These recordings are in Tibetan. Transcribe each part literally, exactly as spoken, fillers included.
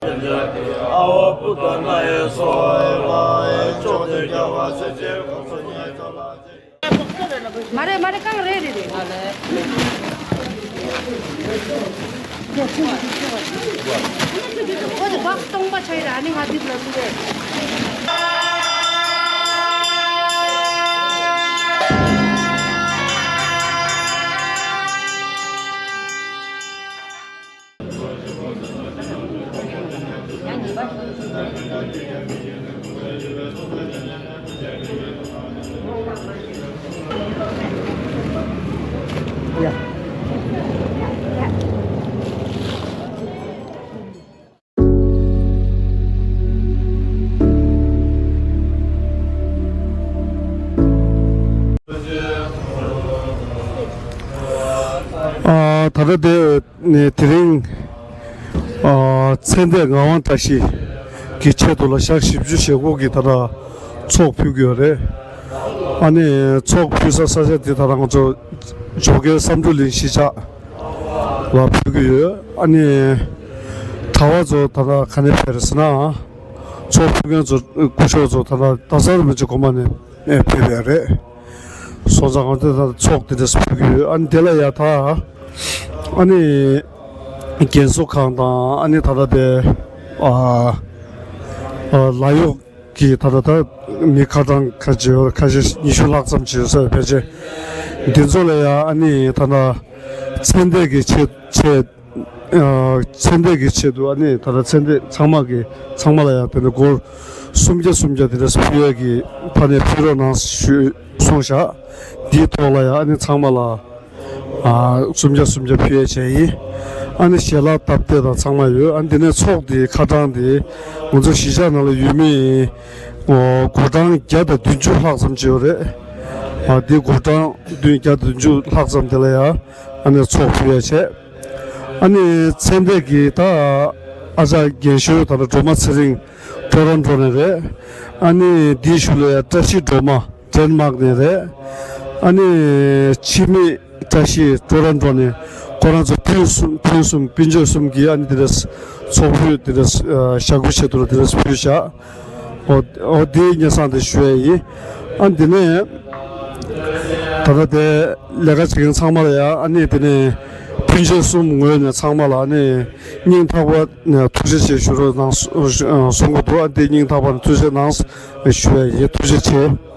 ཨ་ཝ་བུ་དང་ན་ཡེ་སོ་ཨེ་མ་ཨེ་ཅོག་ཏུ་རྒྱ་བ་སེ་ཅེ་ཁོ་ཚོ་ཉེ་ཅོ་ལ་ཅེ། མ་རེད་མ་རེད། གང་རེད་རེད་རེད། ཁོ་ཚོ་བག་སྟོང་པ་ཆགས་ཡོད་རེད། ཨ་ནི་ང་འདི་ལ་ཐུག་རེད། ཨ། ད་ལྟ་དེ་ནས་དེ་རིང་ཨ་ཚེ་འདས་ངག་དབང་བཀྲ་ཤིས་ཀྱི་ཆེད་དུ་ལ་ཞག་བཞི་བཅུ་ཞེ་དགུ་གི་ད་ལྟ་ཚོགས་ཕུལ་གྱི་ཡོད་རེད། ཨ་ནི་ཚོགས་ཕུལ་ས་ས་ཆ་དེ་ད་ལྟ་ང་ཚོ་ཇོ་ཁེལ་བསམ་གྲུབ་གླིང་གཞིས་ཆགས་ལ་ཕུལ་གྱི་ཡོད། ཨ་ནི་གྲྭ་བ་ཚོ་ད་ལྟ་ག་ནས་ཕེབས་རེད་ཟེར་ན། ཚོགས་ཕུལ་མཁན་ཚོ་སྐུ་ཞབས་ཚོ་ད་ལྟ་རྡ་ས་རིན་པོ་ཆེ་དགོན་པ་ནས་ཕེབས་ཡོད་རེད། སོང་ཙང་ང་ཚོ་ད་ཚོགས་དེ་འདྲ་ཕུལ་གྱི་ཡོད། ཨ་ནི་དེ་ལ་ཡ་ད་ཨ་ནི་རྒན་གསོ་ཁང་དང་ཨ་ནི་ད་ལྟ་དེ་ཨ་ཨ་ལ་གཡོག་གི་ད་ལྟ་ད་མི་ཁ་གྲངས་ཁ་ཅིག་ཡོད། ཁ་ཤས་ཉི་ཤུ་ལྷག་ཙམ་ཅིག་ཡོད་ས་ཡོད། ཕལ་ཆེར་འདི་ཚོ་ལ་ཡ་ཨ་ནི་ད་ལྟ་ཚེ་འདས་ཀྱི་ཆེད་ཆེད་ཨ་ཚེ་འདས་ཀྱི་ཆེད་དུ་ཨ་ནི་ད་ལྟ་ཚེ་འདས་ཚང་མ་གི་ཚང་མ་ལ་ཡང་དེ་འདྲ་སྒོར་སུམ་བརྒྱ་སུམ་བརྒྱ་དེ་འདྲ་ཕུལ་ཡས་ཀྱི་ཕ་ནས་ཕུལ་རོགས་གནང་ཞུས་གསུངས་བཞག་འདིའི་ཐོག་ལ་ཡང་ཨ་ནི་ཚང་མ་ལ་ཨ་སུམ་བརྒྱ་སུམ་བརྒྱ་ཕུལ་ཡས་བྱས་ཡིན། ཨ་ནི་ཞལ་ལག་སྟབས་བདེ་དང་ཚང་མ་ཡོད། ཨ་ནི་འདི་ནས་ཚོགས་འདིའི་ཁ་གྲངས་འདི་ང་ཚོ་གཞིས་ཆགས་ནང་ལ་ཡོད་མི་ཨོ་སྒོར་གྲངས་བརྒྱ་དང་བདུན་ཅུ་ལྷག་ཙམ་ཅིག་ཡོད་རེད། ཨ་འདི་སྒོར་གྲངས་བདུན་བརྒྱ་བདུན་ཅུ་ལྷག་ཙམ་དེ་ལ་ཡང་ཨ་ནི་ཚོགས་ཕུལ་ཡས་བྱས། ཨ་ནི་ཚེ་འདས་ཀྱི་ད་ཨ་ཅག་རྒན་གཞོན་ད་ལྟ་སྒྲོལ་མ་ཚེ་རིང་ཀྲོ་རོན་ཀྲོ་ནས་རེད། ཨ་ནི་དེའི་གཞུག་ལ་ཡ་བཀྲ་ཤིས་སྒྲོལ་མ་ཌེན་མཱག་ནས་རེད། ཨ་ནི་འཆི་མེད་བཀྲ་ཤིས་ཀྲོ་རོན་ཀྲོ་ནས་ཁོ་རང་ཚོ་སྤུན་གསུམ་སྤུན་གསུམ་སྤུན་མཆེད་གསུམ་གྱིས་ཨ་ནི་དེ་འདྲ་ཚོགས་ཕུད་དེ་འདྲ་ཞག་དགུ་ཆེད་དུ་ལ་དེ་འདྲ་ཕུལ་བཞག་འོ་འོ་དེའི་སྙན་སེང་དེ་ཞུ་ཡས་ཡིན། ཨ་འདི་ནས་ད་ལྟ་དེ་ལས་ཀ་བྱེད་མཁན་ཚང་མ་ལ་ཡ་ཨ་ནི་དེ་ནས་སྤུན་མཆེད་གསུམ་ངོས་ནས་ཚང་མ་ལ་ཨ་ནི་སྙིང་ཐག་པ་ནས་ཐུགས་རྗེ་ཆེ་ཞུ་རོགས་གནང་གསུང་གི་འདུག་ཨ་འདི་སྙིང་ཐག་པ་ནས་ཐུགས་རྗེ་གནང་ཞུ་ཡས་ཡིན། ཐུགས་རྗེ་ཆེ།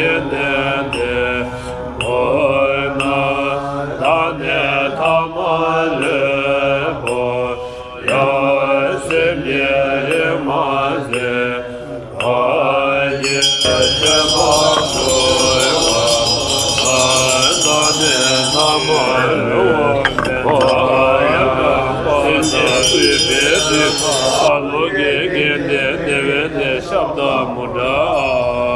ལྡན་ཏེ། འོ་ན་བདག་ནི་ཐ་མ་ལུས་པོ། ཡང་སེམས་ཉིད་ཡེངས་མ་ཟིན། བདག་གིས་སྤྱོད་པ་ཀུན་ལ་བདག་ནི་ཐ་མ་ལུས་པོ་མེད་ན་ཡང་། སེམས་ཉིད་སྲིད་པའི་དུས་ལ་ལོ་བརྒྱའི་རྒན་དེ་དེ་བས་ནི་ཤ་སྟག་མོ་འདྲའོ།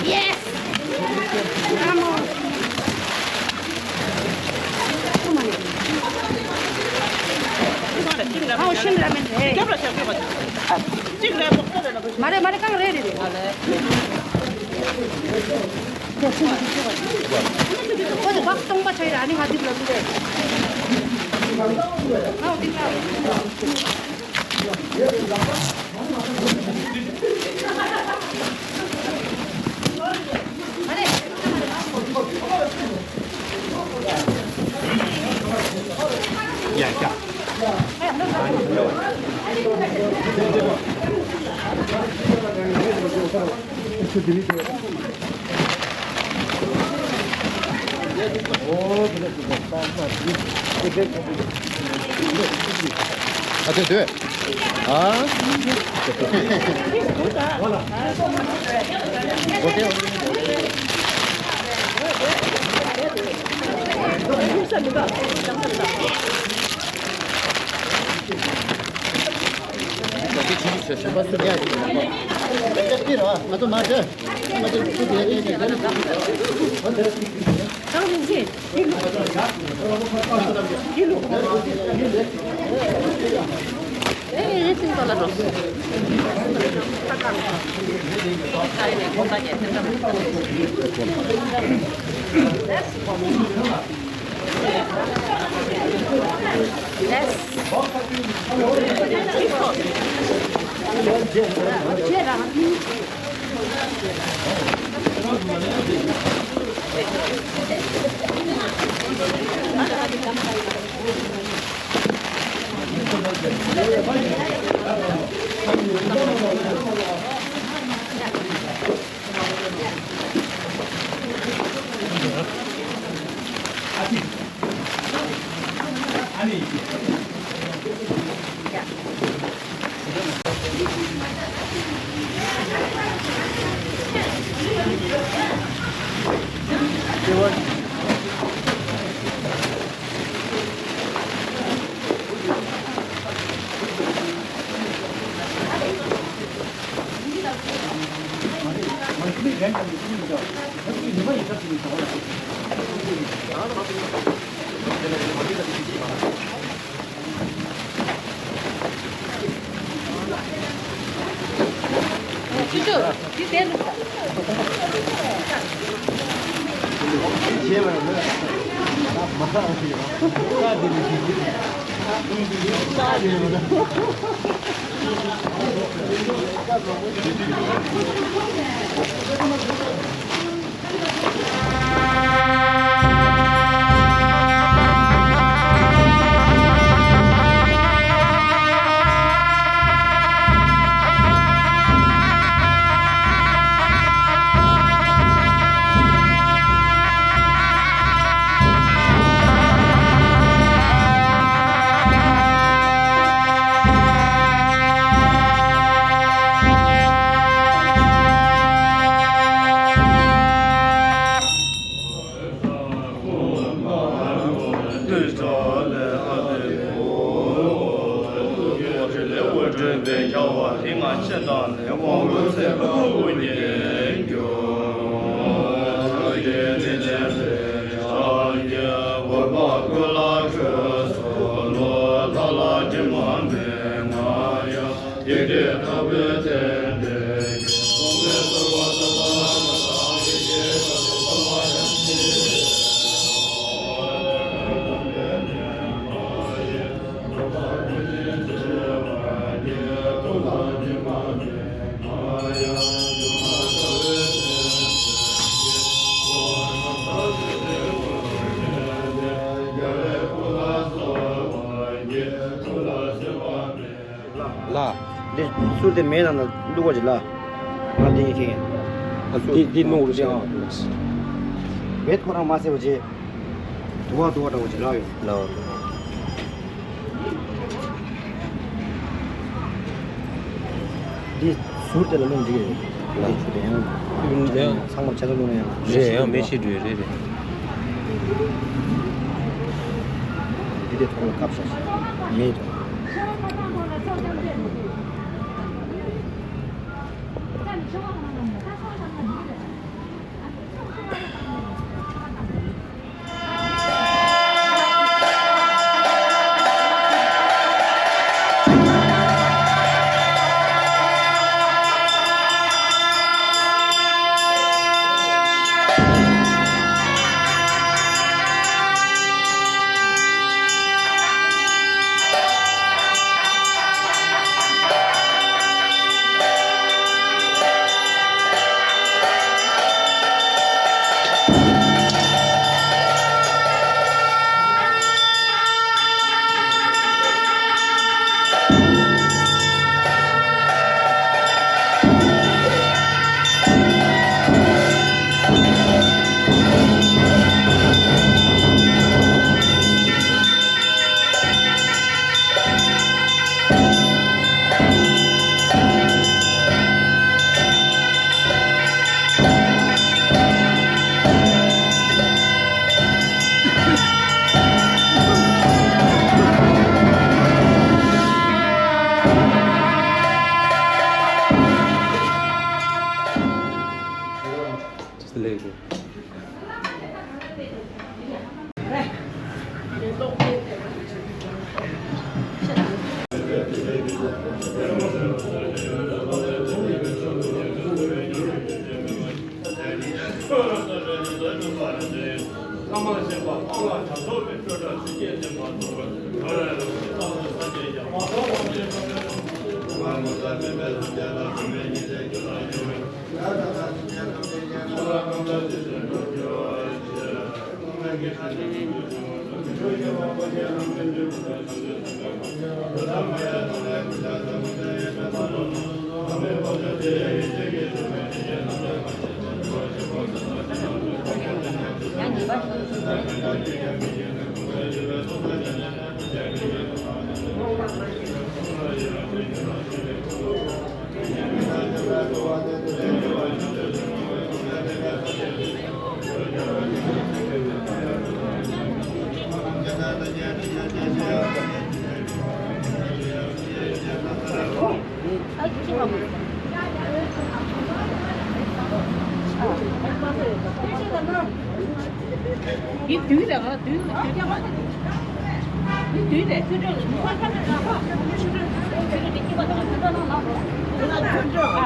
Yes. མ་རེད་མ་རེད། གང་རེད་རེད་རེད། ཁོ་ཚོ་བག་སྟོང་པ་ཆགས་ཡོད། ཨ་ནི་ང་འདི་ལ་འདུག་རེད། ཨའོ་འདི་ལ། ཨ་དེ་དེ། ཨ། ལ། འདི་གསུར་དེ་མེ་ནང་ལ་བླུགས་པ་ཅིག་ལ། ང་འདི་ཡིན་ཁྱེད་ཀྱིས། ཨ་འདི་འདི་རྣོ་རུ་བྱས། འདི་ཨང་། མེ་ཁོ་རང་མ་བསད་པ་ཅིག་དུ་བ་དུ་བ་འདྲ་བོ་ཅིག་ལ་ཡོད། ལ། འདི་གསུར་དེ་ལ་བླུགས་འགྲིག་རེད། ལ། འདི་ཆུ་དེ་ཡང་། ཡང་ཚང་མར་ཆ་ཚང་བླུགས་ན་ཡང་། རེད། ཡང་མེ་ཤི་འགྲོ་རེད། རེད། འདི་དེ་ཐོག་ལ་བཀབ་བཞག་ཤིག་མེ་ཐོག་འདི་བདུན་རེད། ང་བདུན་བདུན་རྒྱག་པ་འདི་བདུན་རེད། ཚུར་སྤྲོད་ཚུར་སྤྲོད་ཚུར་སྤྲོད་འདི་སྐྱིད་པ་དང་ཚུར་སྤྲོད་གནང་ལ། འདི་ལ་ཚུར་སྤྲོད་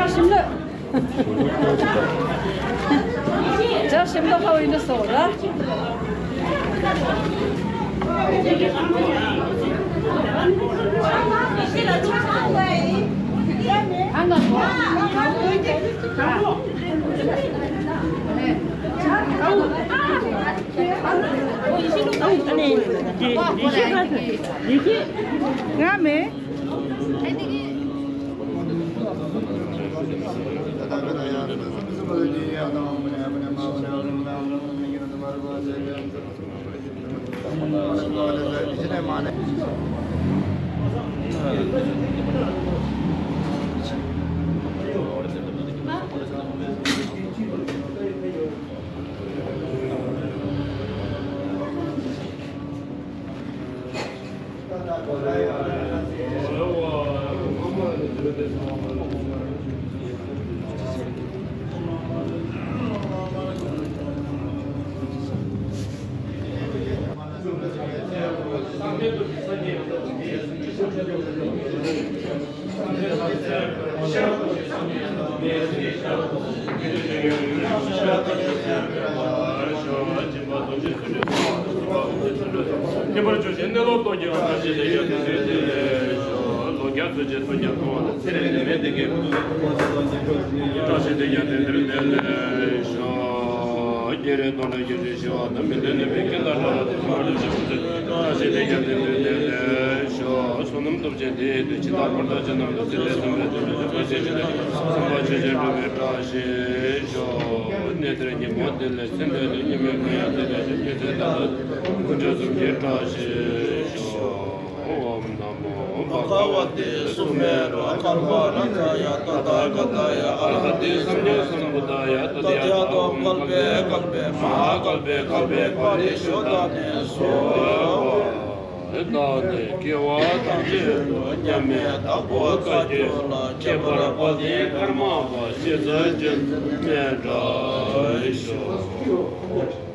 ཨ། ཇ་ཞིམ་ཏོག་ཁ་བོ་ཡིན་ན་སོགས་ར། ཨ་ང་། ང་མེད། ཁྱད་པར་ཆོས་ཅན་གནས་ལུགས་རྟོགས་ཀྱི་བཀྲ་ཤིས་དེ་ཡང་དེ་ཚེ་དེ་ལས་ཤོག་ལོ་བརྒྱ་ཚུན་ཆད་ཐུགས་ཀྱང་ཐུབ་པ་དང་ཚེ་རིང་ནད་མེད་བདེ་སྐྱིད་ཀུན་ཏུ་བཀྲ་ཤིས་དེ་ཡང་དེ་ཚེ་དེ་ལས་ཤོག་བརྒྱད་རེ་སྟོང་ཕྲག་བརྒྱད་ཁྲི་བཞི་པ་དང་མི་ལྡན་ནད་པའི་རྐྱེན་དང་བྲལ་བ་དང་ཐུན་མོང་དུ་ཞི་བ་ཚེ་བཀྲ་ཤིས་དེ་ཡང་དེ་ཚེ་དེ་ལས་ཤོག་བསོད་ནམས་སྟོབས་ཆེན་དེའི་མཐུས་ཇི་ལྟར་འཁོར་དང་ཇི་ལྟར་འདུ་ཚེ་དེ་ཙམ་ལས་དེ་ལས་ཤོག་ཤེས་བྱ་དེ་བསམ་པ་ཆོས་ཅན་འགྲུབ་པའི་བཀྲ་ཤིས་ཤོག་གནས་དེར་ཉིན་མོ་དེ་ལས་ཚེ་འདས་དུས་ཉི་མའི་མགོན་ཡང་དེ་ལས་ཤོག་ཉི་ཚེ་ད་ལྟ་དཀོན་མཆོག་གསུམ་གྱི་བཀྲ་ཤིས་ཤོག་ཨོཾ་ན་མོ་བྷ་ག་ཝ་ཏེ་སུ་མེ་རུ་ཨ་ཀལ་པ་ལ་ཛཱ་ཡ་ཏ་ཐཱ་ག་ཏཱ་ཡ་ཨར་ཧ་ཏེ་སམ་མ་སམ་བུདྡྷཱ་ཡ། ཏ་ཏྱ་ཐཱ་ཧཱུྃ་ཀལ་པེ་ཀལ་པེ་མ་ཧཱ་ཀལ་པེ་ཀལ་པེ་པ་རི་ཤུདྡྷ་ནེ་སྭཱ་ཧཱ། བདག་ནི་དགེ་བ་ཐམས་ཅད་དུ་མཉམ་མེད་དྭགས་པོ་བཀའ་བརྒྱུད་ལ་ཁྱད་པར་དཔལ་ལྡན་ཀརྨ་པ་ཞེས་བྱ་བྱོན་མཛད་པའི་བཀྲ་ཤིས་ཤོག